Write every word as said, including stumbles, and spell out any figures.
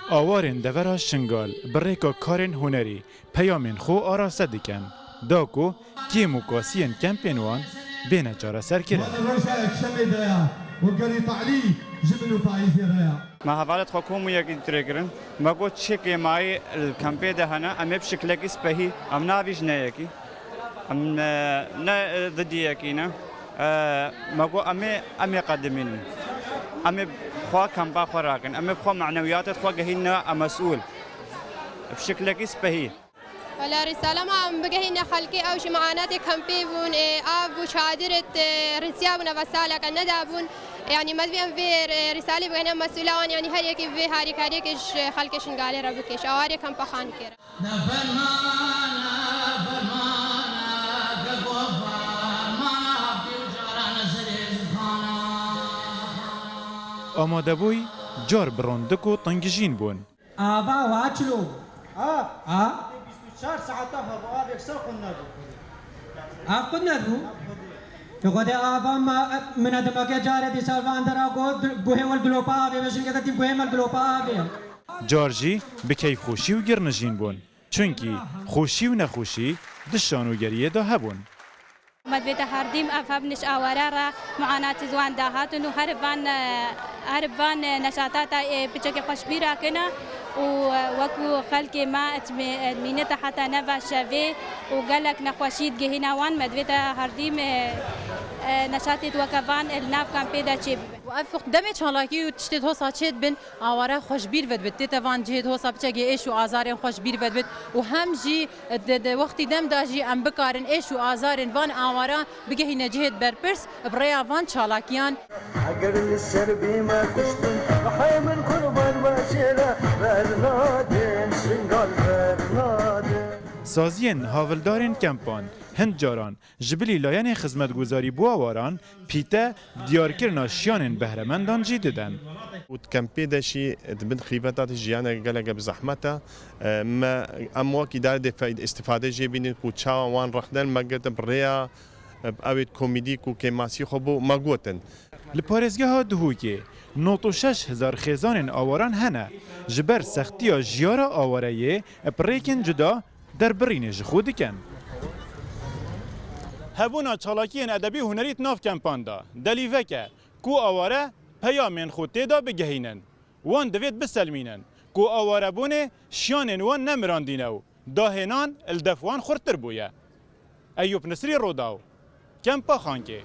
Awarên devera Şingal bi rêka karên hunerî peyamên xwe araste dikin, da ku kêm û kasiyên kempên wan bêne çareserkirin. Wan roja yekşemê de ya û gerî talî ji min û payîzê re ya. Me hevalêt xwe kom û yekî dirêkirin. Me got çi kêmayî li kempê de hene, em ê bi şiklekî spehî, em navî ji ne yekî. Em, e, ne, e, didî yekî ne. E, me got em ê, em ê qedimînin. Em ê xwe kempa xwe rakin. Em ê xwe manewiyatêt xwe gehînine em mesûl. Bi şiklekî spehî. Wela rîsale me em bigehîne xelkê ew ji meanatê kempê bûn, ê, av bû çadir et, ê, riziya bûne ve saleke nedabûn. Yanî me divê em vê, ê, rîsalê bigehîne mesûla wan, yanî her yekê vê harîkariyekê ji xelkê Şingalê re bike, ji awarê kempa Xankê re. Amadebûyî car bi rondik û tengijîn bûn. Ava wa çilo. Ha? Ha? Bîst û çar saeta hevavek ser xwe nebû. Av xwe nebû? Te xwedê ava ma, min edimeke care dîsa van dera got, guhê wel gilopa avê, ve jingeke dî guhê me gilopa avê. Car jî bi keyfxweşî û girnijîn bûn. Çunkî xweşî û nexweşî di şanogeriyê de hebûn. Me divête her dîm ev hebniş aware re muanatî ziwan dahatin û her van, her van neşatata, e, piçekê xweş bîra kine û, e, wekû xelkê me et mî-, mînete heta neva şevê û gelek nexweşî digihîne wan. Me divête her dîm, e, e, neşatê weke van, e, li nav kampê de çêbibe. Û ev demê çalakî û tiştê hosa çêdibin, aware xwe ji bîr vedibit. Tête van cihê hosa piçekê êş û azarên xwe ji bîr vedibit û hem jî di, di wextî dem de jî em bikarin êş û azarên van awara bigehîne cihêt berpirs bi rêya van çalakiyan. Eger li ser bî me kuştin, hey min kurban weşê re bernadin, Şingal bernadin. Saziyên havildarên kempan hin caran ji bilî layenê xizmetguzarî bo awaran pîte diyarkirina şiyanên behremendan jî didin. Û di kempê de jî di bin xîveta de jiyanek geleke bi zehmet e. Me, em wekî derdê fe-, îstîfade jê bînin ku çawa wan rexnel me girtin bi rêya, ew ê komîdî ku kêmasî xwe bû me gotin. Li parêzgeha Duhokê nod û şeş hezar xêzanên awaran hene. Ji ber sextiya jiyara awareyê bi rêkên cuda derbirînê ji xwe dikin. Hebûna çalakiyên edebî û hunerî di nav kempan de delîvek e ku aware peyamên xwe tê de bigehînin. Wan divêt biselmînin ku awarebûnê şiyanên wan nemirandîne û dahênan li def wan xurttir bûye. Eyûp Nisrî, Rodaw, Kempa Xankê.